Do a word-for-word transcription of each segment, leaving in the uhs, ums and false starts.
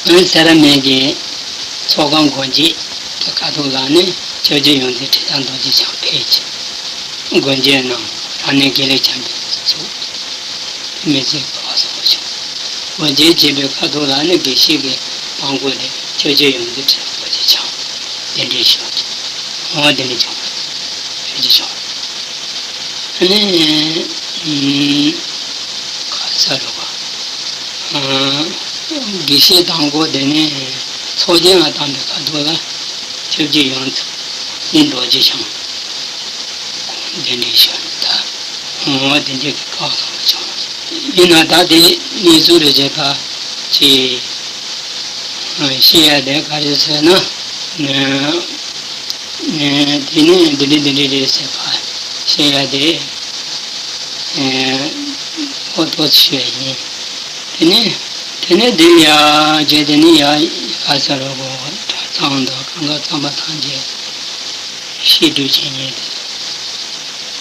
ཡང་སེ་ར་སྨད་ཀྱི་ཚོགས་ཁང་སྒོ་འབྱེད་ཀྱི་ཁ་ཐུག་ལ་ནི་ཆོས་རྗེ་ཡོངས་འཛིན་ཁྲི་བྱང་རྡོ་རྗེ་འཆང་ཕེབས་ཀྱི་སྒོ་འབྱེད་གནང་། རང་གནས་དགེ་ལེགས་བྱམས་པའི་གཙུག་མི་ཚེ་བར་སོང་བྱུང་། སྒོ་འབྱེད་བྱེད་པའི་ཁ་ཐུག་ལ་ནི་དགེ་བཤེས་ཀྱི་མང་པོ་ནས་ཆོས་རྗེ་ཡོངས་འཛིན་ཁྲི་བྱང་རྡོ་རྗེ་འཆང་གདན་འདྲེན་ཞུ་བ། འོ་དེ་ནས་བྱུང་བ་ཆོས་རྗེ་འཆང་། ཨ་ནི་ག་ས་རུ་བ། དགེ་བཤེས་དང་པོ་དེ་ནས་ཚོགས་ཆེན་ལ་བཏང་པའི་ཁ་ཐུག་ལ་ཆོས་རྗེ་ཡོངས་འཛིན་རྡོ་རྗེ་འཆང་གདན་འདྲེན་ཞུ་ནས། ད་འོ་དེ་འདྲའི་གི་སྐབས་ལ་བྱུང་། ཡིན་ན་ད་དེ་གནས་ཚུལ་རེ་བྱེད་པ་ཅིག་བཤད་ཡ་དེ་ག་རེ་ཟེར་ན། དེ་ནས་འདི་འདྲ་འདི་འདྲ་རེད་ཟེར་བ་བཤད་ཡ་དེ་ཨོ་ཏོག་ཙམ་བཤད་ཡིན། དེ་ནས་དེ་ནས་འདི་ལ་ཡ་རྗེས་དེ་ནས་ཡ་ཡ་ག་ས་རུ་གོ་གྲྭ་ཚང་དང་གང་ག་ཚང་མ་ཐམས་ཅད་བཤད་སྒྲུབ་བྱེད་མཁན་དེ་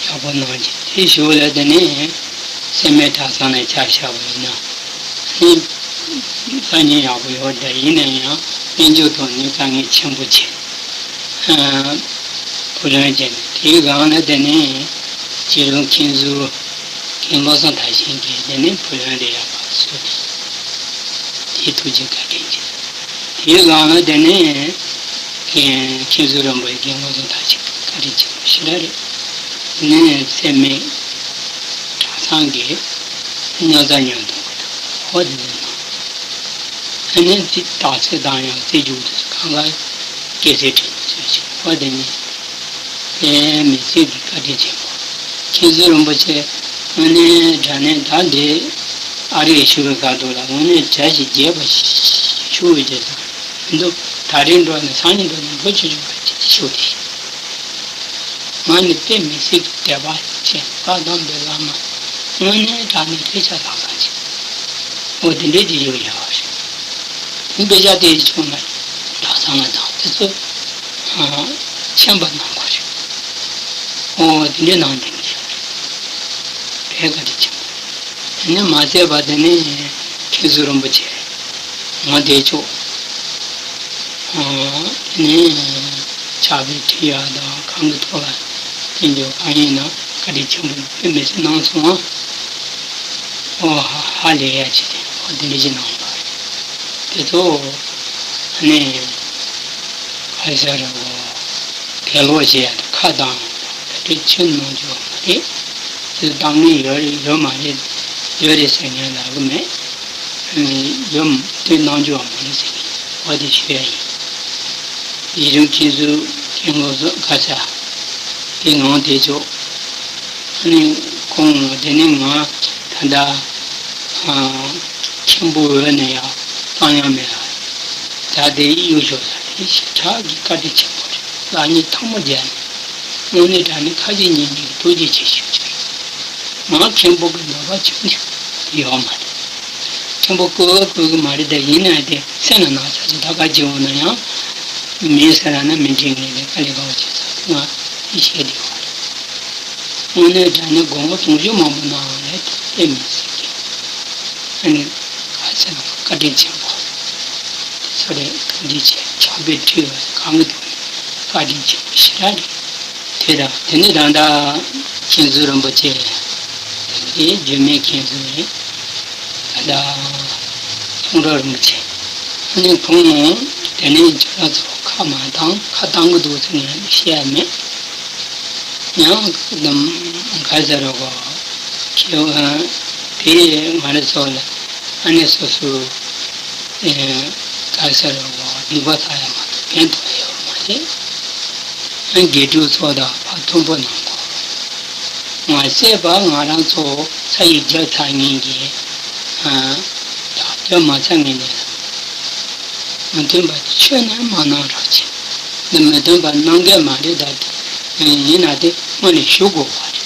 ཡག་པོ་གནང་རྗེས་དེ་ཞུ་ལ་དེ་ནས་སེར་སྨད་གྲྭ་ཚང་ནས་ཆ་བཞག་པ་ཡིན་ན་ནི་དཀའ་ངལ་ཡག་པོ་ཡོད་འདྲ། ཡིན་ན་ཡང་དཔལ་འབྱོར་ཐོག་ནས་དཀའ་ངལ་ཆེན་པོ་ཆེ། བུ་ལོན་བྱས་ནས་དེའི་སྒང་ལ་དེ་ནས་རྗེ་རིན་མཁན་ཟུར་མཁན་བློ་བཟང་མཐར་ཕྱིན་གྱིས་དེ་ནས་བུ་ལོན་དེ་ཡག་པར་བཟོས་ཏེ་དེའི་ཐུགས་རྗེ་བཀའ་དྲིན་ཆེ། དེའི་སྒང་ལ་དེ་ནས་མཁན་མཁན་ཟུར་རིན་པོ་ཆེ་མཁན་བློ་བཟང་མཐར་ཕྱིན་གྱིས་བཀའ་དྲིན་ཆེན་པོ་ཞེ་དྲག་རེད། དེ་ནས་སེར་སྨད་གྲྭ་ཚང་གི་རྙོག་དྲ་ཉུང་གཏོང་གི་འདུག་ཧོ་དེ་ནས་ནང་ཨ་ནི་རྩིས་རྟགས་གསལ་དང་ཡང་རྩིས་རྒྱུགས་དེ་ཚོ་གང་ག་སྐད་ཆ་དྲིས་ནས་ཚོས་ཤིག་ཧོ་དེ་ནས་དེ་མི་ཚེ་གི་བཀའ་དྲིན་ཆེན་པོ། མཁན་ཟུར་རིན་པོ་ཆེ་དངོས་གནས་དྲང་གནས་ད་འདི་ཨ་རིར་བཞུགས་པའི་སྐབས་དུ་ལ་དངོས་གནས་གྲྭ་ཞིག་རྒྱས་པ་ཞིག་བཞུགས་ཡོད་ཅེས་དང་མི་འདུག་ད་རེས་འགྲོ་ནས་སང་ཉིན་འགྲོ་ནས་འགྲོ་ཆོག་ཆོག་པ་ཅིག་བཞུགས་ཏེ། ང་ནི་དཔེ་མི་སྲིད་ཀྱི་དད་པ་ཆེ། བཀའ་གདམས་པའི་བླ་མ་དངོས་གནས་དྲང་གནས་དཔེ་ཆ་ལྷག་ཙམ་ཅིག་འོ་དེ་འདྲའི་ཅིག་ཡོད་ཡོད་རེད། དེ་དཔེ་ཆ་དེ་བྱུང་ན་གྲྭ་ཚང་ལ་དང་དེ་ཚོ་མཁྱེན་པ་གནང་བ་རེད། འོ་དེ་འདྲའི་ནང་དེ་འདྲ་ཡོད་རེད། དཔེ་བཀའ་དྲིན་ཆེན་པོ། དེ་ནས་མ་ཟད་པ་དེ་ནས་མཁན་ཟུར་རིན་པོ་ཆེ་ང་བདེ་མཆོག་དེ་ནས་ཕྱག་དཔེ་ཁྲིད་ཡག་དང་གང་གི་ཐོག་ལ་དེ་འཇོག་གང་ཡིན་ན་བཀའ་དྲིན་ཆེན་པོ་དཔེ་མི་སྲིད་གནང་སོང་ཨ། ཨོ་ཧ་ལས་ཡ་ཆེ་དེ་ཨོ་དེ་འདྲ་ཅིག་གནང་ཡོད་རེད། དེ་ཚོ་ཨ་ནི་ག་རེ་ཟེར་རེད་གོ་གལ་ལོ་བྱེད་ཡ་དེ་ཁ་བཏང་ཡོད་དེ་ཆུ་གནང་རྒྱུ་མ་རེད། དེ་བཏང་ནི་ཡོད་རེད་ཡོད་མ་རེད། ཡོད་རེད་ཟེར་མཁན་ལབ་གི་མེད། ཡོད་དེ་གནང་རྒྱུ་མ་རེད་ཟེར་མཁན་ཨོ་དེ་ཞུ་ཡ་ཡིན། ཡི་རིམ་མཁན་ཟུར་མཁན་སློབ་ཟུར་ག་ས་དེ་ངང་བདེ་མཆོག་ཨ་ནི་ཁོང་དེ་ནས་ང་ད་ལྟ་མཁན་པོ་འོས་ནས་ཡང་བཏང་ཡང་མེད་ལ། ད་དེ་གཡུག་ཞོག་ས་དེ་ཞིག་གྲགས་ཀྱི་བཀའ་དྲིན་ཆེན་པོ་རེད། ལག་གཉིས་ཐལ་མོ་སྦྱར་ནས་དངོས་གནས་དྲང་གནས་ཁ་ཞེ་གཉིས་མེད་ཀྱི་ཐུགས་རྗེ་ཆེ་ཞུ་རྒྱུ་རེད། ང་མཁན་པོ་གི་འདོད་པ་ཆུང་ཆུང་ཡོད་མ་རེད། ཆེན་པོ་བསྐོས་བསྐོས་གི་མ་རེད་དེ་ཡིན་ན་དེ་སེམས་ལ་ན་ཚ་ཅིག་ད་ག་བྱེད་འོང་ན་ཡང་མིན་ཟེར་ན་མི་འགྲིག་ངེས་ནས་དཀའ་ལས་ཁག་པོ་བྱེད་ས་དེ་ང་དེ་བཤད་བསྡད་ཡོད་རེད། དངོས་གནས་དྲང་གནས་དགོངས་པ་དུང་ཕྱུར་མང་པོ་གནང་བ་ལས་དེ་དཔེ་མི་སྲིད་ཀྱི་ཨ་ནི་ག་ཚད་ན་བཀའ་དྲིན་ཆེན་པོ་དེ་ཚོ་རེད། འདི་བྱས་ཕྱག་དཔེ་ཁྲིད་པ་གང་གི་དུས་བཀའ་དྲིན་ཆེན་པོ་ཞེ་དྲག་རེད། དེ་དང་དེ་ནས་ད་ལྟ་མཁན་ཟུར་རིན་པོ་ཆེ་དེ་རྗེ་མི་མཁན་ཟུར་རེད། ད་ལྟ་ཚོང་ར་རིན་པོ་ཆེ་ཨ་ནི་ཁོང་དེ་ནས་ཁྱོད་རང་ཚོ་ཁ་མ་བཏང་ཁ་བཏང་གི་འདུག་ཟེར་ནས་བཤད་ཡ་མེད། ཡང་ག་ཟེར་རོ་གོ་ཁྱེད་དེ་ང་རེ་ཚོ་ལ་ཨ་ནི་སོ་སོ་ག་ཟེར་རོ་གོ་སྡིག་པ་ཚ་ཡ་མ་གཏོགས་ཕན་ཐོགས་ཡོད་མ་རེད། ཨ་དགེ་ཕྲུག་ཚོ་དང་ཕར་མཐུན་པོ་གནང་དགོས། མ་ཟད་པ་ང་རང་ཚོ་ས་ཡི་རྒྱབ་ཚ་ངེས་ཀྱི་ད་རྒྱབ་མ་ཚ་ངེས་ནས་མི་མཐུན་པ་ཆོས་ནས་མ་གནང་རོགས་གྱིས། འདི་མི་མཐུན་པ་གནང་གི་མ་རེད་ད། ཡིན་ན་དེ་སྔོན་ནས་ཞུ་དགོས་པ་རེད།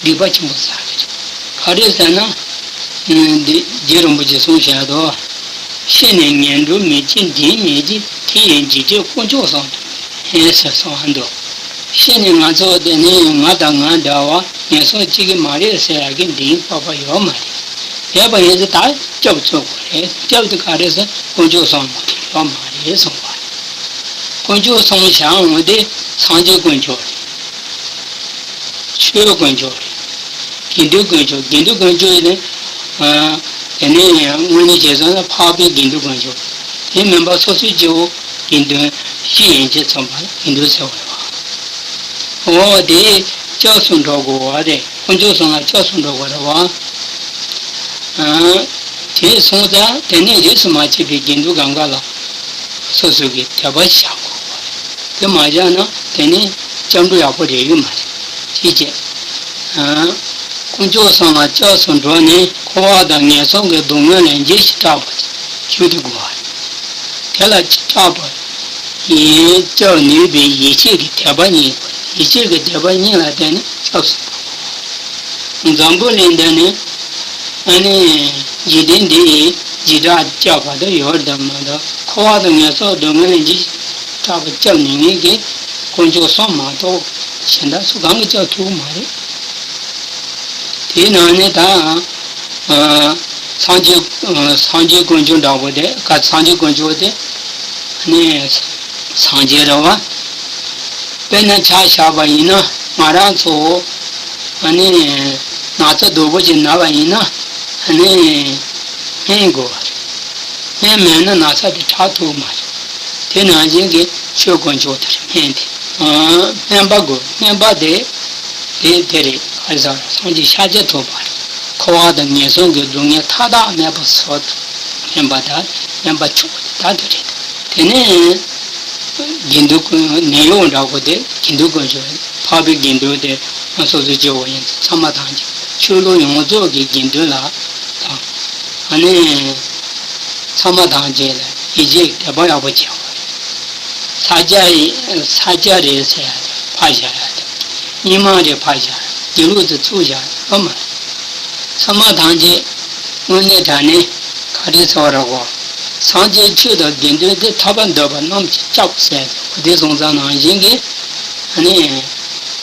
སྡིག་པ་ཆེན་པོ་བསགས་ཀྱི་རེད། ག་རེ་ཟེར་ན། འདི་རྗེ་རིན་པོ་ཆེས་གསུངས་བཞག་དོ། ཤི་ནས་ངན་འགྲོར་མི་སྐྱེ་འདྲེན་མི་བྱེད་དེ་ཡི་འཇིགས་བྲལ་དཀོན་མཆོག་གསུམ་དུ་ཧེ་ཟེར་གསུངས་ཧ་འདུག་ཤི་ནས་ང་ཚོ་དེ་ནས་ང་དང་ང་འདྲ་བ་ངན་སོང་སྐྱེ་གི་མ་རེད་ཟེར་ཡག་གི་འདི་ཡིན་པ་པ་ཡོད་མ་རེད། ཡོད་པ་ཡིན་ཚེ་ད་ སྐྱབས་བཙལ་དགོས་རེད། སྐྱབས་དེ་ག་རེ་ཟེར་དཀོན་མཆོག་གསུམ་མ་གཏོགས་ཡོད་མ་རེད་གསུངས་པ་རེད། དཀོན་མཆོག་གསུམ་བྱ་འོང་དེ་སངས་རྒྱས་དཀོན་མཆོག་རེད། ཆོས་དཀོན་མཆོག་རེད། དགེ་འདུན་དཀོན་མཆོག་དགེ་འདུན་དཀོན་མཆོག་ནི། དེ་ནས་དངོས་གནས་བྱས་སོང་ན་འཕགས་པའི་དགེ་འདུན་དཀོན་མཆོག་དེ་མིན་པ་སོ་སོའི་སྐྱེ་བོ་དགེ་འདུན་སྤྱི་ཡན་ཆད་ཚང་མ་ལ་དགེ་འདུན་ཟེར་བ་རེད་བ། འོ་དེ་སྐྱབས་སུ་འགྲོ་དགོས་བ་རེད། དཀོན་མཆོག་གསུམ་ལ་སྐྱབས་སུ་འགྲོ་དགོས་རེད་བ། དེ་སོང་ཙང་དེ་ནས་རིས་སུ་མ་ཆད་པའི་དགེ་འདུན་གང་ག་ལ་སོ་སོ་གི་དད་པ་བཞག་དགོས་བ་རེད། དེ་མ་བཞག་ན་དེ་ནི་སྐྱབས་འགྲོ་ཡག་པོ་རེག་གི་མ་རེད། ཅེས་བྱས། དཀོན་མཆོག་གསུམ་ལ་སྐྱབས་སུ་འགྲོ་ནས་འཁོར་བ་དང་ངན་སོང་གི་སྡུག་བསྔལ་ལས་འཇིགས་ཤིང་སྐྲག་པ་ཞིག་ཏུ་དགོས་པ་རེད། དེ་ལ་སྐྲག་པ་ཡིས་སྐྱོབ་ནུས་པའི་ཡེ་ཤེས་ཀྱི་དད་པ་གཉིས། ཡེ་ཤེས་ཀྱི་དད་པ་གཉིས་ལ་བརྟེན་ནས་སྐྱབས་སུ་འགྲོ་དགོས། འཛམ་བུ་གླིང་འདི་ནི་ཨ་ནི་འཇིག་རྟེན་འདི་ཡི་འཇིགས་སྐྲག་སྐྱོབ་པ་དེ་ཡོད་དམ་མ་གཏོགས། འཁོར་བ་དང་ངན་སོང་སྡུག་བསྔལ་ལས་འཇིགས་སྐྲག་པ་སྐྱོབ་ནུས་མཁན་གྱི་དཀོན་མཆོག་གསུམ་མ་གཏོགས་གཞན་དག་སུ་གང་གིས་སྐྱོབ་ཐུབ་མ་རེད། དེའི་ནང་ནས་ད་ཨ་སངས་རྒྱས་ཨ་སངས་རྒྱས་དཀོན་མཆོག་འདྲ་པོ་དེ་ག་སངས་རྒྱས་དཀོན་མཆོག་དེ་ཨ་ནི་སངས་རྒྱས་རེད་བ། དཔེར་ན་ཆ་བཞག་པ་ཡིན་ན་ང་རང་ཚོ་ཨ་ནི་ན་ཚ་སྡུག་པོ་ཅིག་ན་བ་ཡིན་ན་ཨ་ནི་སྨན་དགོས་པ་རེད། སྨན་མེད་ན་ན་ཚ་དེ་དྲག་ཐུབ་མ་རེད། དེ་ནང་བཞིན་གྱི་ཆོས་དཀོན་མཆོག་དེ་རེད། སྨན་དེ་ཨ་སྨན་པ་དགོས། སྨན་པ་དེ་དེ་དེ་རེད། ཨ་ཟ་སངས་རྒྱས་ཤཱཀྱ་ཐུབ་པ་རེད། འཁོར་བ་དང་ངན་སོང་གི་སྡུག་བསྔལ་མཐའ་དག་མེད་པ་བཟོ་ཐུབ་སྨན་པ་དང་སྨན་པ་མཆོག་དེ་ད་དེ་རེད། དེ་ནས་དགེ་འདུན་ཀུན་ནད་གཡོག་འདྲ་པོ་དེ་དགེ་འདུན་དཀོན་མཆོག་འཕགས་པའི་དགེ་འདུན་དེ་སོ་སོའི་སྐྱེ་བོ་ཡིན་ཚང་མ་ཐམས་ཅད་ཆོས་ལུགས་ཡོངས་རྫོགས་ཀྱི་དགེ་འདུན་ལ་དང་ཨ་ནི་ཚང་མ་ཐམས་ཅད་ལ་ཡིད་ཆེས་དད་པ་ཡག་པོ་བྱེད་དགོས་རེད། ས་སྐྱ་ཡི་ས་སྐྱ་རེད་ཟེར་ཡ་དེ་ཕར་བཞག་ཡ་དེ། རྙིང་མ་རེད་ཕར་བཞག་དགེ་ལུགས་དེ་ཚུར་བཞག་ཡོད་མ་རེད། ཚང་མ་ཐམས་ཅད་དངོས་གནས་དྲང་གནས་ག་རེ་ཟེར་བ་རེད་གོ། སངས་རྒྱས་ཆོས་དང་དགེ་འདུན་དེ་ཐར་པར་འདོད་པ་རྣམས་ཀྱི་སྐྱབས་ཟེར་ཏེ་འོ་དེ་སོང་ཙང་ནང་བཞིན་གྱི་ཨ་ནི་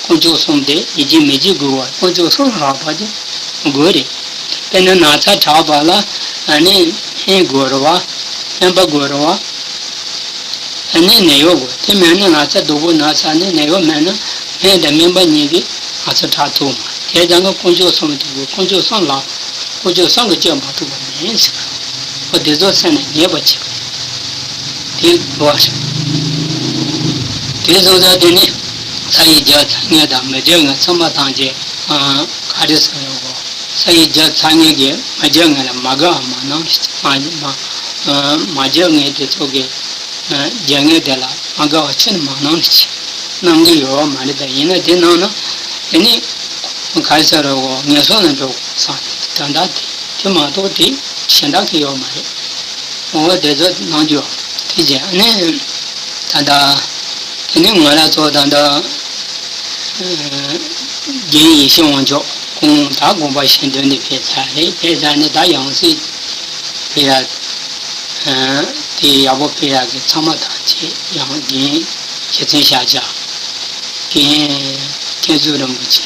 དཀོན་མཆོག་གསུམ་དེ་ཡིད་ཆེས་མི་བྱེད་དགོས་པ་དཀོན་མཆོག་གསུམ་རགས་པ་དེ་དགོས་རེད། དཔེར་ན་ན་ཚ་དྲག་པ་ལ་ཨ་ནི་སྨན་དགོས་རེད་བ། སྨན་པ་དགོས་རེད་བ། ཨ་ནི་ནད་གཡོག་དགོས། དེ་མེད་ན་ན་ཚ་སྡུག་པོ་ན་ཚ་ནི་ནད་གཡོག་མེད་ན་སྨན་དང་སྨན་པ་གཉིས་ཀྱིས་ང་ཚོ་དྲག་ཐུབ་མ་རེད། དེ་ཙང་གི་དཀོན་མཆོག་གསུམ་དེ་དགོས། དཀོན་མཆོག་གསུམ་ལ་དཀོན་མཆོག་གསུམ་གྱིས་སྐྱོབ་མ་ཐུབ་པ་མེད་ཟེར། འོ་དེ་ཚོ་སེམས་ནས་ངེས་པ་བྱེད་དགོས། དེ་འགྲོ་བ་རེད། དེ་སོང་ཙང་དེ་ནི་ས་ཡི་རྒྱལ་ཚ་ངེས་དང་མི་རྒྱལ་ངེས་ཚང་མ་ཐམས་ཅད་ག་རེ་ཟེར་ཡོད་གོ། ས་ཡི་རྒྱལ་ཚ་ངེས་ཀྱི་མི་རྒྱལ་ངེས་ལ་མ་དགའ་བ་མ་གནང་། མ་མ་མ་རྒྱལ་ངེས་དེ་ཚོ་གི་རྒྱལ་ངེས་དེ་ལ་མ་དགའ་བ་ཁྱོན་ནས་མ་གནང་ནི་ཅི་གནང་གི་ཡོད་མ་རེད། ད་ཡིན་ན་དེ་གནང་ན་དེ་ནི་ག་རེ་ཟེར་རོ་ངན་སོང་ལ་འགྲོ་བསམ་ནས་ད་ལྟ་དེ་དེ་མ་གཏོགས་དེ་གཞན་དག་གི་ཡོད་མ་རེད། འོ་དེ་ཚོ་གནང་རྒྱུ་དེ་བྱས་ནས་ད་ལྟ་དེ་ནི་ང་རང་ཚོ་ད་ལྟ་རྒན་ཡེ་ཤེས་དབང་ཕྱུག་ཁོང་ད་དགོངས་པ་བཞེས་དོན་དེ་ཕེབས་ཚར་རེད། ཕེབས་ཚར་ནས་ད་ཡང་སྲིད་ཕེབས་ཡ་དེ་ཡག་པོ་ཕེབས་ཡ་གི་ཚང་མ་ཐམས་ཅད་ཡང་རྒན་རྗེ་བཙུན་ཤཱཀྱ། རྒན་མཁན་ཟུར་རིན་པོ་ཆེ།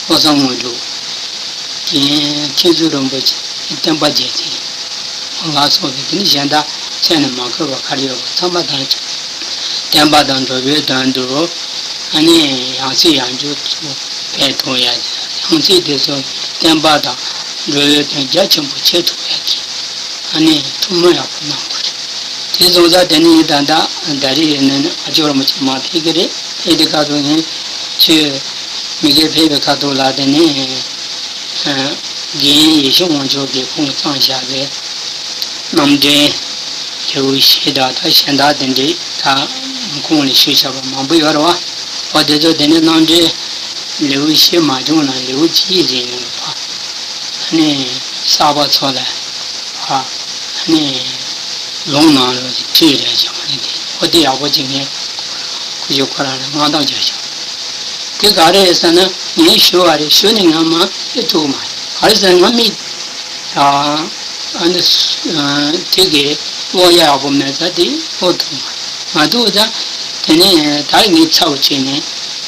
བློ་བཟང་དངོས་གྲུབ། རྒན་མཁན་ཟུར་རིན་པོ་ཆེ། སྟོན་པ་རྗེ་བཙུན། ལ་སོགས་པའི་དེ་ནི་གཞན་དག་མཚན་ནས་མ་འཁོད་པ་ག་རེ་ཡོད་པ་ཚང་མ་དང་བསྟན་པ་དང་འགྲོ་བའི་དོན་དུ་ཨ་ནི་ཡང་སྲིད་ཡང་འཇུག་ཚུལ་ཕན་ཐོགས་ཡ། ཡང་སྲིད་དེ་ཚོ་བསྟན་པ་དང་འགྲོ་བའི་དོན་རྒྱ་ཆེན་པོ་བྱེད་ཐུབ་ཡ་གི་ཨ་ནི་ཐུགས་སྨོན་ཡག་པོ་གནང་དགོས་རེད། དེ་སོང་ཙང་དེ་ནི་ད་ལྟ་ད་རེས་ཡིན་ན་ཨ་ཅོ་རིན་པོ་ཆེ་མ་ཕེབས་ཀྱི་རེད། ཕེབས་དེ་ཁ་ཐུག་ངས་ཆོས་མི་སྒེར་ཕེབས་པའི་ཁ་ཐུག་ལ་དེ་ནི་རྒན་ཡེ་ཤེས་དབང་ཕྱུག་གིས་ཁོང་བརྩམས་བཞག་པའི་རྣམ་འདྲེན་ལེའུ་བཞི་དང་ད་གཞན་དག་དེ་འདྲའི་ད་ཁོང་ལ་ཞུས་བཞག་པ་མང་པོ་ཡོད་རེད་བ། འོ་དེ་ཚོ་དེ་ནི་རྣམ་འདྲེན་ལེའུ་བཞི་མ་བྱུང་ན་ལེའུ་གཅིག་ཟིན་ཡོང་བ། ཨ་ནི་གསར་པ་ཚོ་ལ་ཨ་ནི་ལུང་ནང་ལོགས་ཀྱི་ཁྲིད་རེ་བྱུང་རེད་དེ། འོ་དེ་ཡག་པོ་ཅིག་ངས་ཁུ་བྱུག་ཁོ་རང་ལ་མངའ་བདག་བྱ་བྱུང་། དེ་ག་རེ་ཟེར་ན་ངས་ཞུ་བ་རེད། ཞུ་ནས་ང་མ་ཨེ་ཐུག་མ་རེད། ག་རེ་ཟེར་ན་ང་མི་ཨ་ནི་དེ་གི་བློ་ཡག་པོ་མེད་ཙང་དེ་བློ་ཐུག་མ་རེད། མ་ཐུག་ཙང་དེ་ནས་ད་ངས་ཚ་བོ་བྱས་ནས་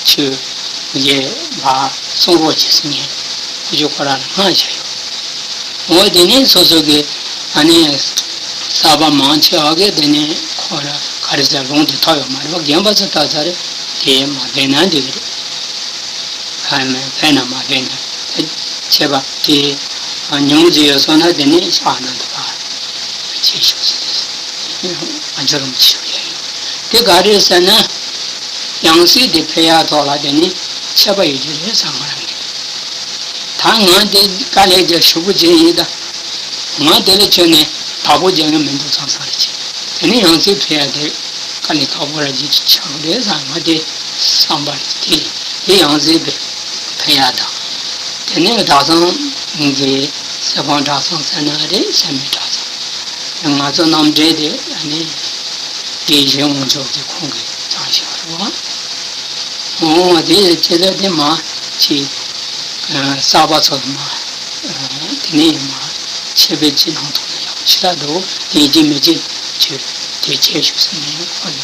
ཆུ་ངས་མ་གསུང་རོགས་བྱེད་ཟེར་ནས་ཁུ་བྱུག་ཁོ་རང་ལ་མངགས་བྱས་ཡོད། འོ་དེ་ནས་སོ་སོ་གི་ ཨ་ནི་གསར་པ་མང་ཆེ་བ་གིས་དེ་ནི་ཁོ་ར་ག་རེ་ཟེར་ལུང་དེ་ཐོབ་ཡོད་མ་རེད་པ། རྒན་པ་ཚོ་ལྟ་ཚར་དེ་མ་ཕན་ན་འགྲིག་གི་རེད། ཕན་མེད་ཕན་ན་མ་ཕན་ན་དེ་བྱས་པ་དེ་ཉུང་ཙམ་ཡོད་སོང་ན་དེ་ནི་ཤ་ཨ་ནན་དུ་པ་བྱེད་ཤོག་ཟེར་ཏེ་ང་ཚོ་རུ་མི་ཤོག་ཡ་ཡོད། དེ་ག་རེ་ཟེར་ན་ཡང་སྲིད་དེ་འཕེལ་ཡག་ཐོག་ལ་དེ་ནི་ཆད་པ་ཡོད་རྒྱུ་རེད་བསམ་ང་རང་གིས། ད་ང་དེ་དཀའ་ལས་རྒྱག་ཞུ་བོ་བྱས་ཡིན་ད། ང་དེ་ལ་ཁྱོན་ནས་བདག་པོ་རྒྱག་མཁན་མི་འདུག་བསམ་བསམ་རེ་བྱས། དེ་ནས་ཡང་རྩེ་ཕེབས་ཡ་དེ་དཀའ་ལས་ཁག་པོ་ར་ཅིག་ཆགས་ཀྱི་རེད་བསམ་ང་དེ་བསམ་པ་རེད་དེ། དེ་ཡང་རྩེ་ཕེབས་ཡ་དང་། དེ་ནས་གྲྭ་ཚང་གི་གསེར་ཁང་གྲྭ་ཚང་ཟེར་ན་རེད། བཤད་མེད་གྲྭ་ཚང་། ང་ཚོ་རྣམ་འགྲེལ་དེ་ཨ་ནི་དགེ་བཤེས་དབང་ཕྱུག་གི་ཁོང་གིས་བཏང་བཞག་རེད་བ། འོ་དེ་ཁྱེད་ཚོ་དེ་མ་ཅིག་གསར་པ་ཚོ་མ་དེ་ནས་མ་ཆེད་འབེབས་ཅིག་གནང་ཐུབ་ན་ཡག་པོ་ཞེ་དྲག་འདུག་ཡིན་གཅིག་མིན་གཅིག་ཅིག་དེ་བྱས་ཞུ་ཟེར་ནས་ཁོ་ལ་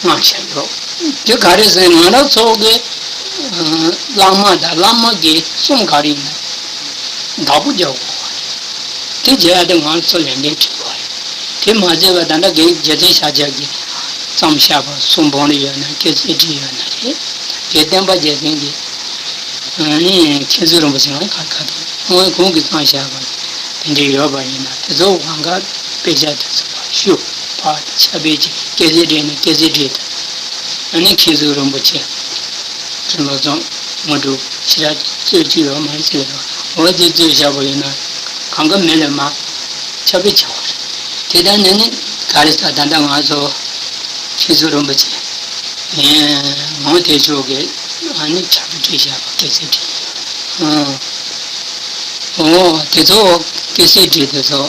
མངགས་བཞག་ཡོད། དེ་ག་རེ་ཟེར་ང་རང་ཚོ་གི་བླ་མ་དང་བླ་མ་གི་གསུང་ག་རེ་ཡིན་ན་བདག་པོ་རྒྱག་དགོས་པ་རེད། དེ་བྱས་ཡ་དེ་ང་ཚོ་ལས་འགན་འཁྲི་དགོས་པ་རེད། དེ་མ་བྱས་པ་ད་ལྟ་རྒན་རྒྱལ་མཚན་ཤཱཀྱ་གིས་བརྩམས་བཞག་པ་གསུང་འབུམ་ལ་ཡོད་ན་སྐྱེས་ཚེ་བྲིས་ཡོད་ན་རེད། རྒན་བསྟན་པ་རྒྱལ་མཚན་གྱིས་ཨ་ནི་མཁན་ཟུར་རིན་པོ་ཆེ་ང་ཁ་ཁ་དང་སྔོན་ཁོང་གིས་བརྩམས་བཞག་པ་དེ་འདྲ་ཡོད་པ་ཡིན་ན་དེ་ཚོ་གང་ག་དཔེ་ཆ་དེ་ཚོ་ལ་ཞུ་བ་ཕྱག་དཔེ་ཅིག་སྐྱེས་ཚེ་བྲིས་ན་སྐྱེས་ཚེ་བྲིས་དང་། ཨ་ནི་མཁན་ཟུར་རིན་པོ་ཆེ་ཁྱོད་ལོ་ཚོང་ངོ་སྒྲུབ་ཕྱི་ར་རྩོད་ཀྱི་ཡོད་མ་རེད་ཟེར་རོ། འོ་དེ་རྩོད་བཞག་པ་ཡིན་ན་གང་ག་མི་ལ་མ་ཁྱབ་པའི་ཆེ་བ་རེད། དེ་ལྟར་ནས་ནི་ག་རེ་ཟ་ད་ལྟ་ང་ཚོ་ཁྱེད་ཚོ་རིན་པོ་ཆེ་ངོ་དེ་ཕྱོགས་ཀྱི་ཨ་ནི་ཆག་པའི་བྲིས་བཞག་པ་སྐད་ཚིག་བྲིས་ཡོད། འོ་དེ་ཚོ་སྐད་ཚིག་བྲིས་དེ་ཚོ་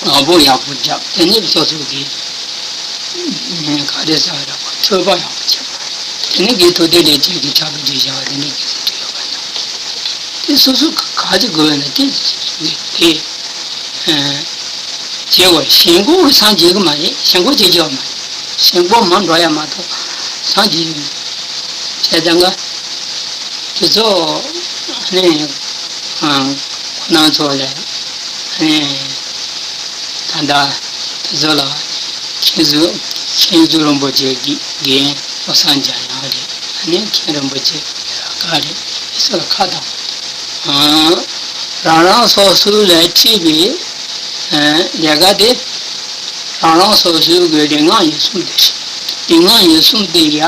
ཡག་པོ་ཡག་པོ་རྒྱབ་དེ་ནི་སོ་སོ་གི་ག་རེ་ཟ་ར་པ་འཕྲོད་པ་ཡག་པོ་བྱེད་པ་དེ་ནི་དགེ་ཐོག་དེ་ལས་ཅན་གྱི་ཆག་པའི་བྲིས་བཞག་པ་དེ་འདྲའི་སྐད་ཚིག་བྲིས་ཡོད་པ་དང་། དེ་སོ་སོ་ག་ག་ཅིག་དགོས་ན་དེ་དེ་བྱེད་དགོས། ཞེན་ཁོག་གི་སངས་རྒྱས་ཀྱི་མ་རེད། ཞེན་ཁོག་བྱེད་རྒྱུ་མ་རེད། ཞེན་ཁོག་མར་འགྲོ་ཡ་མ་གཏོགས་སངས་རྒྱས་ཀྱི་མ་རེད། བྱས་ཙང་ག་དེ་ཚོ་ནི་ཁོ་ན་ཚོ་ལས་ནི་ད་ལྟ་དེ་ཚོ་ལ་མཁན་ཟུར་མཁན་ཟུར་རིན་པོ་ཆེ་གི་རྒན་བློ་བཟང་འཇམ་དབྱངས་རེད། ནི་མཁན་རིན་པོ་ཆེ་ཡ་ག་རེད། དེ་ཚོ་ལ་ཁ་བཏང་། རང་རང་སོ་སོ་ལས་ཁྲིད་པའི་ལས་ཀ་དེ་རང་རང་སོ་སོའི་སྒོས་ལས་ངན་ཡིན་གསུངས་ཏེ། ལས་ངན་ཡིན་གསུངས་ཏེ་ཡ།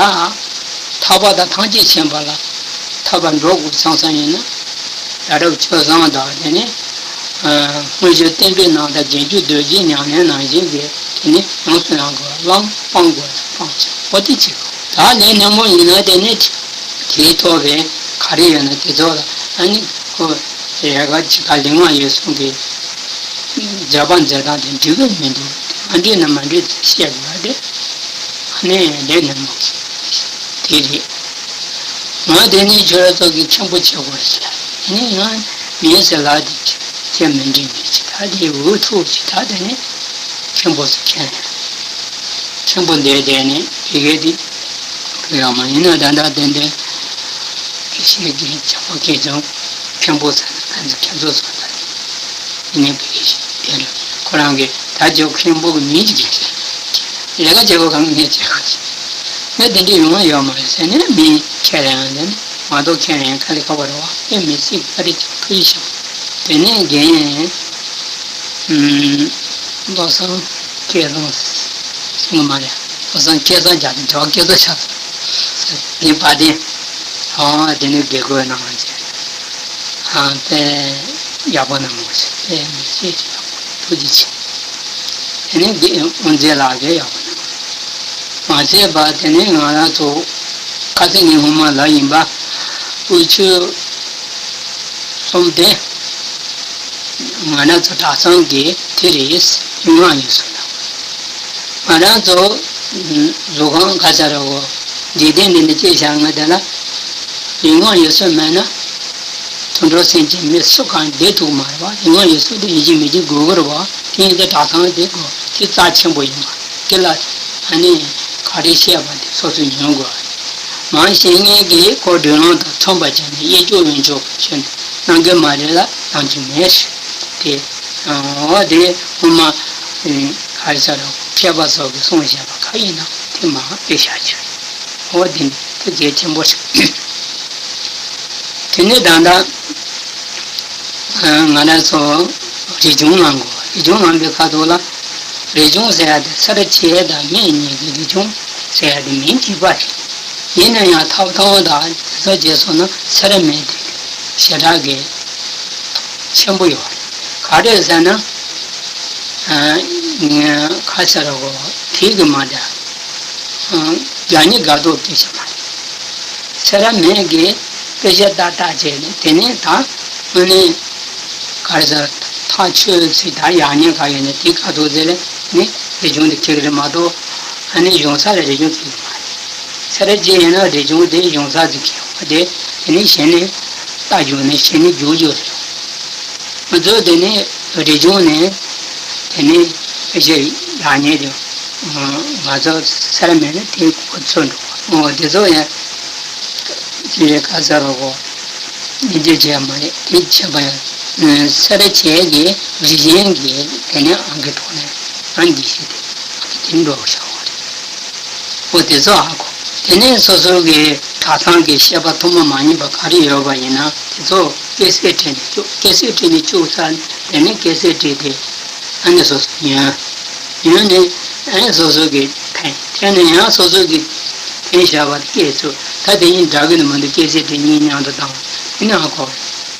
ཐར་པ་དང་ཐམས་ཅད་མཁྱེན་པ་ལ་ཐར་པ་འགྲོ་དགོས་བསམ་བསམ་ཡིན་ན། ད་རབ་ཆོས་བཟང་དང་དེ་ནས་དངོས་གཞི་བསྟན་པའི་ནང་དང་རྗེས་འཇུག་རྡོ་རྗེ་ཉམས་ལེན་ནང་བཞིན་གྱི་དེ་ནས་ཡོངས་སུ་བླང་དགོས་བླང་སྤང་དགོས་སྤང་བྱ་བོ་དེ་བྱེད་དགོས། ད་ལས་སྣེ་མོ་ཡིན་ན་དེ་ནས་དེའི་ཐོག་གི་ག་རེ་ཡོད་ན་དེ་ཚོ་ལ་ཨ་ནི་ཁོ་རེ་ག་ཅི་ག་ལས་ངན་ཡོད་གསུངས་ཏེ། མཛད་པ་མཛད་སྟངས་དེ་འགྲིག་གི་མི་འདུག་དེ་མ་འགྲིག་ན་མ་འགྲིག་དེ་བཤད་དགོས་ར་དེ། ཨ་ནི་ལས་སྣེ་མོ་གི་དེ་རེད། ང་དེ་ནས་ཁྱོད་ར་ཚོ་གི་མཁན་པོ་བྱེད་དགོས་ཟེར། དེ་ནས་ཡང་མིན་ཟེར་ལ་དེ་ཁྱེད་མི་འགྲིག་མི་བྱེད་ད་དེ་འུ་ཐུག་བྱེད་ད་དེ་ནས་མཁན་པོ་ཚོ་མཁན་མཁན་པོ་འདས་དེ་ནས་དེ་གས་དེ་ཡང་མ་ཡིན་ན་ད་ལྟ་དེ་འདྲ་དགེ་བཤེས་ཀྱི་ཇག་པ་སྐད་ཚོ་མཁན་པོ་ཟེར་ན་ཕན་ཚུན་མཁན་ཚོ་ཟེར་ད་དེ་ནས་དགེ་བཤེས་དེ་འདྲ་ཁོ་རང་གིས་ད་ཇོ་མཁན་པོ་གི་མིང་ཅིག་ལས་ཀ་བྱེད་དགོས་གང་ངས་བྱེད་དགོས་ཟེར། ངས་དེ་འདྲ་ཡོང་ཡ་ཡོད་མ་རེད་ཟེར་ནས་མི་ཁྱེད་རང་ཡང་ལེན་མ་གཏོགས་ཁྱེད་རང་ཡང་ཁ་ལས་ཁ་བ་རེད་བ་ཨེ་མི་སྲིད་ཀ་རེ་ཅིག་ཐུགས་ཡིད་ཤོག་དེ་ནས་རྒན་བློ་བཟང་སྐལ་བཟང་ཟེར་གི་མ་རེད། བློ་བཟང་སྐལ་བཟང་རྒྱ་དེ་འབྲེལ་བ་སྐལ་བཟང་ཆགས་ཟེར་ངས་བ་དན་ཨ་དེ་ནས་དགེ་སྐོས་གནང་བ་བྱས་ཨ་དཔེ་ཡག་པོ་གནང་བ་བྱས་དཔེ་མི་སྲིད་ཅིག་ཡག་པོ་ཐུགས་རྗེ་ཆེ། དེ་ནས་དགེ་དབུ་མཛད་ལགས་ཀྱིས་ཡག་པོ་གནང་མ་ཚད་པ་དེ་ནས་ང་རང་ཚོ་ཁ་སང་ངས་སྔོན་མ་ལབ་ཡིན་པ་དབུ་ཆོས་གསུམ་དེ་ང་རང་ཚོ་གྲྭ་ཚང་གི་དེ་རེད་ཡིན་ངང་ཡིན་སོང་ལ། ང་རང་ཚོ་གཟུགས་ཁང་ག་ས་ར་བོ་འཇིག་རྟེན་འདི་ནས་སྐྱེས་བཞག་ང་དེ་ལ་ཡིན་ངང་ཡིན་སོང་མེད་ན་དུད་འགྲོ་སེམས་ཅན་མི་སུ་གང་བསྡད་ཐུབ་མ་རེད་བ། ཡིན་ངང་ཡིན་སོང་དེ་ཡིན་གཅིག་མིན་གཅིག་དགོས་ཀྱི་རེད་བ། དེ་ཡིན་ཙང་གྲྭ་ཚང་དེ་དགོས་དེ་རྩ་ཆེན་པོ་ཡིན་པ་དེ་ལ་ཨ་ནི་ག་རེ་བཤད་པ་དེ་སོ་སོས་ཉན་དགོས། མང་ཤེས་མཁན་གྱིས་ཁོ་སྒྲོལ་ལམ་དང་མཚོན་པ་བྱས་ནས་གཡས་ཕྱོགས་གཡོན་ཕྱོགས་ཕྱོགས་ནས་གནང་གི་མ་རེད་ལ་གནང་རྒྱུ་མེད་ཟེར་ཏེ་ འོ་དེ་སྔོན་མ་ག་རེ་ཟེར་རོ། མཁས་པ་ཚོ་གིས་གསུངས་བཞག་པ་ག་ཡིན་ན་དེ་མར་དཔེ་བཞག་རྒྱུ་རེད། འོ་དེ་ནི་དེ་གལ་ཆེན་པོ་ཞིག་དེ་ནས་ད་ལྟ་ང་རང་ཚོ་རིག་སྦྱོང་གནང་དགོས། རིག་སྦྱོང་གནང་པའི་ཁ་ཐོག་ལ། རིག་སྦྱོང་ཟེར་ཡ་དེ་ཚེ་རབས་བྱེད་ཡས་དང་སྨན་གཉིས་ཀྱི་རིག་སྦྱོང་ཟེར་ཡ་དེ་མིང་གཅིག་པ་རེད། ཡིན་ན་ཡང་ཐོབ་ཐང་དང་དེ་ཚོ་བྱས་སོང་ན་ཚེ་རབས་སྨན་དེ་ཞེ་དྲག་གི་ཆེན་པོ་ཡོད་རེད། ག་རེ་ཟེར་ན། ཁ་ཆེ་ར་གོ་དེ་གི་མ་འདྲ། རྒྱ་ཉི་དགའ་ཏོག་སྐད་ཆ་མ་རེད། ཚེ་རབས་སྨན་གྱི་དཔེ་ཆ་ཏག་ཏག་བྱས་ནས་དེ་ནས་ད་དངོས་གནས་ག་རེ་ཟེར། ཐག་ཆོད་ཚིག་ད་ཡག་ཉེས་ག་ཡོད་ནས་དེ་ག་ཐུག་ཚེ་ལས་ནི་རིག་སྦྱོང་དེ་ཁེག་རེད་མ་གཏོགས། ཨ་ནི་གཞུང་ས་ལ་རིག་སྦྱོང་ཁེག་གི་མ་རེད། ཚེ་རབས་ཅན་ཡིན་ན་རིག་སྦྱོང་དེ་གཞུང་ས་དེ་ཁེག་པ་དེ་དེ་ནི་གཞི་ནས་ལྟ་རྒྱུ་ནི་གཞི་ནས་རྒྱུག་རྒྱུ་རེད། ང་ཚོ་དེ་ནི་རིག་སྦྱོང་ནི་དེ་ནི་ཕལ་ཆེར་ཡག་ཉེས་དེ་ང་ཚོ་ཚེ་རབས་སྨན་ནི་དེ་ཁོ་ཚོ་འགྲོ་བ་འོ་དེ་ཚོ་ཡང་དེ་རེད། ག་ཟེར་རོ་གོ་ཉེས་ཆད་བྱས་མ་རེད། དེ་བྱས་པ་ཡང་ཚེ་རབས་བྱས་ཀྱི་རིགས་ཅན་གྱི་དེ་ནི་ཨང་ཀི་ཐོག་ནས་ཨང་ཀི་བཞི་དེ་ཨང་ཀི་དེ་འགྲོ་བ་ཤ་བ་རེད། འོ་དེ་ཚོ་ཧ་གོ། དེ་ནས་སོ་སོ་གི་གྲྭ་ཚང་གི་བཤད་པ་ཐོག་མ་མ་ཉན་པ་ག་རེ་ཡོད་པ་ཡིན་ན་དེ་ཚོ་སྐྱ་སེར་ཁྲིད་ནས་བཅུག་སྐྱ་སེར་ཁྲིད་ནས་བཅུག་ཚར་དེ་ནས་སྐྱ་སེར་ཁྲིད་དེ་ཨ་ནི་སོ་སོ་ཉོན། ཉོན་ནས་ཨ་ནི་སོ་སོ་གི་འཐེན་འཐེན་ནས་ཡང་སོ་སོ་གི་འཐེན་བཞག་པ་སྐྱེས་ཚུལ་ད་དེ་གཉིས་འདྲ་གི་ནི་མི་འདུག་སྐྱ་སེར་ཁྲིད་གཉིས་མཉམ་དུ་བཏང་དེ་ནི་ཧ་གོ།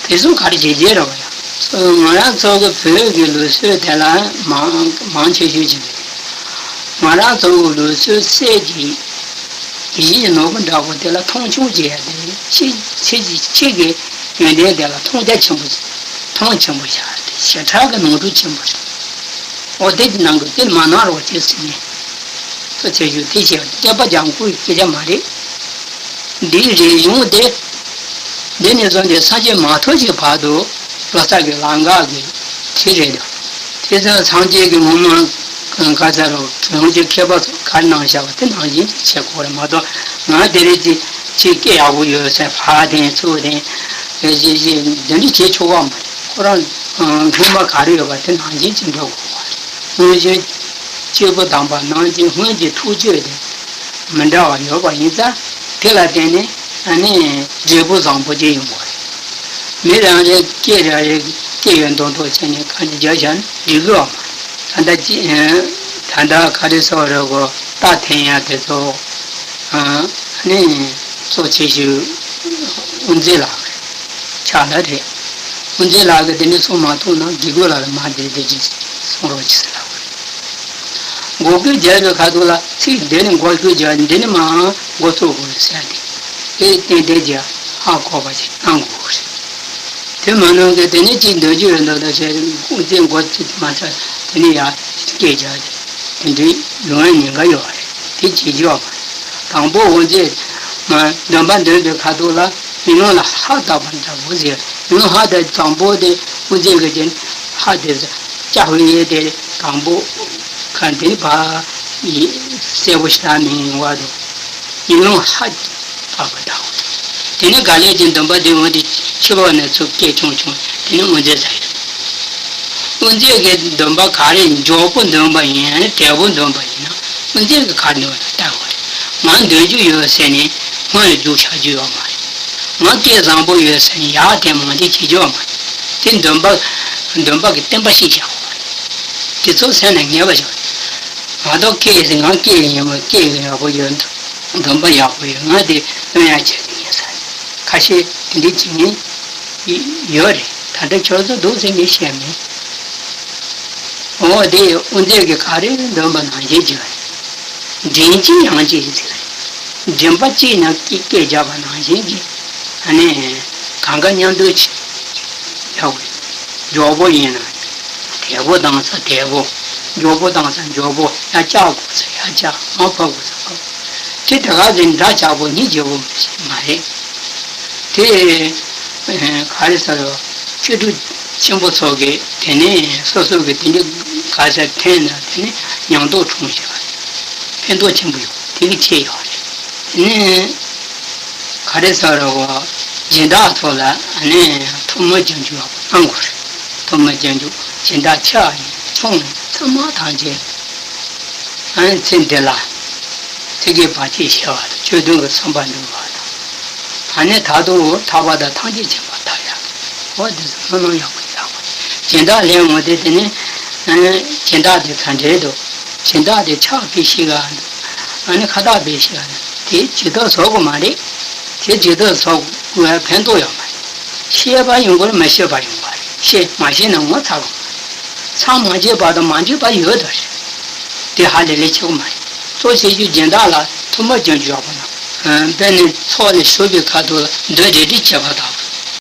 དེ་ཚོ་ག་རེ་བྱེད་བྱེད་ར་བ་ཡ། ང་རང་ཚོ་གི་བོད་ཀྱི་ལུགས་སྲོལ་དེ་ལ་མང་མང་ཆེ་ཤོས་ཅིག་རེད། ང་རང་ཚོ་གི་ལུགས་སྲོལ་གསེར་གྱི་གཞི་ནོར་བུ་འདྲ་བོ་དེ་ལ་མཐོང་ཆུང་བྱེད་ཡ་དེ་ཕྱི་ཕྱི་ཕྱི་གི་ཡོན་ཏན་དེ་ལ་མཐོང་རྒྱ་ཆེན་པོ་མཐོང་ཆེན་པོ་བྱ་ཡ་དེ་ཞེ་དྲག་གི་ནོར་འཁྲུལ་ཆེན་པོ་རེད། འོ་དེ་གི་ནང་གི་དེ་མ་གནང་རོགས་བྱེད་ཟེར་ནས་ཐུགས་རྗེ་ཆེ་ཞུ། དེ་བྱས་སྐྱེས་པ་ལྗང་ཁུའི་སྐད་ཆ་མ་རེད། འདིའི་རིག་གཞུང་དེ། འདི་ནས་བཟུང་སྟེ་སངས་རྒྱས་མ་ཐོབ་ཀྱི་བར་དུ་ལོ་ཙཱ་གི་ལམ་ཁ་གི་དེ་རེད་དོ། དེ་ཚོ་སངས་རྒྱས་ཀྱི་ངོ་མ་ག་ཚ་རོ་གྲོང་ཁྱེར་མཁས་པ་ཚོ་ག་རེ་གནང་བཞག་པ་དེ་ནང་བཞིན་ཅིག་བྱེད་དགོས་རེད་མ་གཏོགས་ང་དེ་རེད་ཅིག་ཅིག་སྐད་ཡག་པོ་ཡོད་ཟེར་ཕར་འཐེན་ཚུར་འཐེན་ཞེས་ཞེས་འདི་འདྲ་བྱེད་ཆོག་ག་མ་རེད། ཁོ་རང་སྔོན་མ་ག་རེ་ཡོད་པ་དེ་ནང་བཞིན་ཅིག་འགྲོ་དགོས་པ་རེད། སྔོན་བྱོན་སྐྱེས་བུ་དམ་པ་ནང་བཞིན་སྔོན་གྱི་ཐུགས་སྤྱོད་དེ། མི་འདྲ་བ་ཡོད་པ་ཡིན་ཙང་དེ་ལ་བརྟེན་ནས་ཨ་ནི་འབྲས་བུ་བཟང་པོ་ཅིག་ཡོང་གི་རེད། མི་རང་རེ་སྐད་རང་རེ་སྐད་ཡོད་མདོག་མདོག་བྱས་ནས་གང་ཅི་བརྒྱབ་བཞག་ན་འགྲིག་གི་ཡོད་མ་རེད། ད་ལྟ་ཅི་ད་ལྟ་ག་རེ་ཟེར་བ་རེད་གོ་རྟ་འཐེན་ཡ་དེ་ཚོ་ཨ་ནི་གཙོ་ཆེ་ཤོས་དབུ་མཛད་ལགས་རེད། ཕྱག་ལས་རེད། དབུ་མཛད་ལགས་ཀྱིས་དེ་འདྲ་གསུང་མ་ཐུབ་ན་དགེ་བསྐོས་ལགས་ལ་མ་དེ་རེད་དེ་ཅིག་གསུང་རོགས་གྱིས་ཟེར་ལབ་པ་རེད། འགོག་རྒོལ་རྒྱག་པའི་ཁ་ཐུག་ལ་ཚིག་འདི་ནི་འགོག་རྒོལ་རྒྱག་འདི་ནི་མ་འགོ་ཚུགས་དགོས་ཟེར་ཏེ། དེ་ཏན་ཏན་རྒྱག་ཧ་གོ་བ་ཞིག་གནང་དགོས་རེད། དེ་མ་གནང་གི་དེ་ནི་ཅིག་འདོན་རྒྱུ་ཡོད་མདོག་མདོག་བྱས་ཁོང་ཚོས་འགོ་ཚུགས་མ་ཚར་དེ་ནི་ཡ་སྐད་རྒྱག་དེ་དེ་འདྲའི་ཡོང་ཡ་ཉེན་ཁ་ཡོད་རེད། དེ་བྱེད་རྒྱུ་ཡོད་མ་རེད། དང་པོ་དབུ་མཛད་མ་འདོན་པ་འདོན་པའི་ཁ་ཐུག་ལ་ཡིན་ནོ་ལ་ཧ་བཏགས་པ་འདྲ་བོ་ཟེར་ཡིན་ནོ་ཧ་དེ་དང་པོ་དེ་དབུ་མཛད་ཀྱི་དེ་ཧ་དེ་ལྕགས་ཧོ་ཡེ་དེ་དང་པོ་ག་འདི་ནི་བ་ཡི་གསལ་པོ་ཞིག་ལ་མི་ཡོང་བ་དང་ཡིན་ནོ་ཧ་བཏགས་པ་འདྲ་བོ། དེ་ནས་ག་ལེར་གྱི་འདོན་པ་དེ་འོང་དེ་ཕྱི་ལོགས་ནས་ཚུར་སྐད་ཆུང་ཆུང་དེ་ནི་དབུ་མཛད་ཟེར་ཡོད། དབུ་མཛད་ཀྱི་འདོན་པ་ག་རེ་མགྱོགས་པོ་འདོན་པ་ཡིན་ཡང་དལ་པོ་འདོན་པ་ཡིན་ན་དབུ་མཛད་ཀྱི་ཁ་འདོན་ལ་ལྟ་དགོས་རེད། ང་འདོན་རྒྱུ་ཡོད་ཟེར་ནས་སྔོན་ལ་རྒྱུགས་ཆགས་རྒྱུ་ཡོད་མ་རེད། ང་སྐད་བཟང་པོ་ཡོད་ཟེར་ནས་ཡར་དེ་མང་དེ་བྱེད་རྒྱུ་ཡོད་མ་རེད། དེ་འདོན་པ་འདོན་པ་གི་བསྟན་པ་ཞིག་བཞག་དགོས་རེད། དེ་ཚོ་སེམས་ནས་ངེས་པ་བཞག་རེད། ང་ཚོ་སྐད་ཟེར་ང་སྐད་ཡིན་མོད་སྐད་ཡག་པོ་ཡོད། འདོན་པ་ཡག་པོ་ཡོད། ང་དེ་སྟོན་ཡག་བྱས་ཏེ་ཡིན་ས་རེད། ཁ་ཤས་དེ་འདྲའི་བྱེད་མཁན་ཡོད་རེད། ད་ལྟ་ཁྱོད་ཚོ་འདུག་ཟེར་ངས་བཤད་མེད། འོ་དེ་དབུ་མཛད་ཀྱིས་ག་རེ་འདོན་པ་ནང་བཞིན་བྱས་རེད། མགྲིན་གཅིག་དབྱངས་གཅིག་ཟེར་རེད། མགྲིན་པ་གཅིག་ནང་སྐད་སྐད་རྒྱབ་པ་ནང་བཞིན་གྱི་ཨ་ནི་གང་ག་མཉམ་དུ་བྱས་ཡག་པོ་རེད། མགྱོགས་པོ་ཡིན་ན་དལ་པོ་བཏང་ས་དལ་པོ། མགྱོགས་པོ་བཏང་ས་མགྱོགས་པོ། ཡར་བཀྱག་དགོས་ས་ཡར་བཀྱག་མར་ཕབ་དགོས་ས་ཕབ། དེ་དེ་ག་ཟེར་འདྲ་ཆགས་པོ་གཉིས་བརྗེ་པོ་མ་རེད། དེ་ག་རེ་ཟེར་རོ། བཅུ་དྲུག་ཆེན་པོ་ཚོ་གིས་དེ་ནས་སོ་སོ་གི་དེ་འདྲའི་ག་ཟེར་འཐེན་ན་དེ་ནས་ཉམས་རྟོགས་འཁྲུངས་ཤག་ཕན་ཐོགས་ཆེན་པོ་ཡོད་དེ་གི་ཆེ་ཡོད་རེད། དེ་ནས་ག་རེ་ཟེར་རོ། སྦྱིན་བདག་ཚོ་ལ་ཨ་ནི་ཐུགས་སྨོན་སྐྱོན་བརྗོད་ཡག་པོ་གནང་དགོས་རེད། ཐུགས་སྨོན་སྐྱོན་བརྗོད། སྦྱིན་བདག་ཆགས་ནས་ཆུང་ནས་ཚང་མ་ཐམས་ཅད་ཨ་ནི་ཚེ་འདི་ལ་ཚིག་གི་བར་ཆད་ཞི་བ་དང་ཆོས་དོན་གྱི་བསམ་པ་འགྲུབ་པ་དང་། ཨ་ནི་ད་དུང་འོ་ཐར་པ་དང་ཐམས་ཅད་མཁྱེན་པ་ཐོབ་ཡག་འོ་འདི་ཚོ་སྨོན་ལམ་ཡག་པོ་ཡག་པོ། སྦྱིན་བདག་ལེན་འོང་དེ་དེ་ནི་ཨ་ནི་སྦྱིན་བདག་དེ་ག་འདྲས་འདུག་སྦྱིན་བདག་དེ་ཆགས་པའི་ཤི་ག་འདུག་ཨ་ནི་ཁ་བཏགས་པའི་ཤི་ག་འདུག་དེ་ཇི་ལྟར་བཟོ་དགོས་མ་རེད། དེ་ཇི་ལྟར་བཟོ་དགོས་ཕན་ཐོགས་ཡོད་མ་རེད། ཤེས་པ་ཡོང་དགོས་རེད། མ་ཤེས་པ་ཡོང་བ་རེད། ཤེས་མ་ཤེས་ན་ངོ་ཚ་དགོས་མ་རེད། མཚམས་མ་བཅད་པ་དང་མ་འདྲེས་པ་ཡོད་དོ་རེད། དེ་ཧ་ལས་ལས་ཆེ་གོ་མ་རེད། གཙོ་ཆེ་ཤོས་སྦྱིན་བདག་ལ་ཐུགས་མ་སྐྱོན་བརྗོད་པ་ན། དཔེར་ན་ཚོགས་ལ་ཞུགས་པའི་ཁ་ཐུག་ལ་འདོད་རེ་རེ་བྱེད་པ་དང་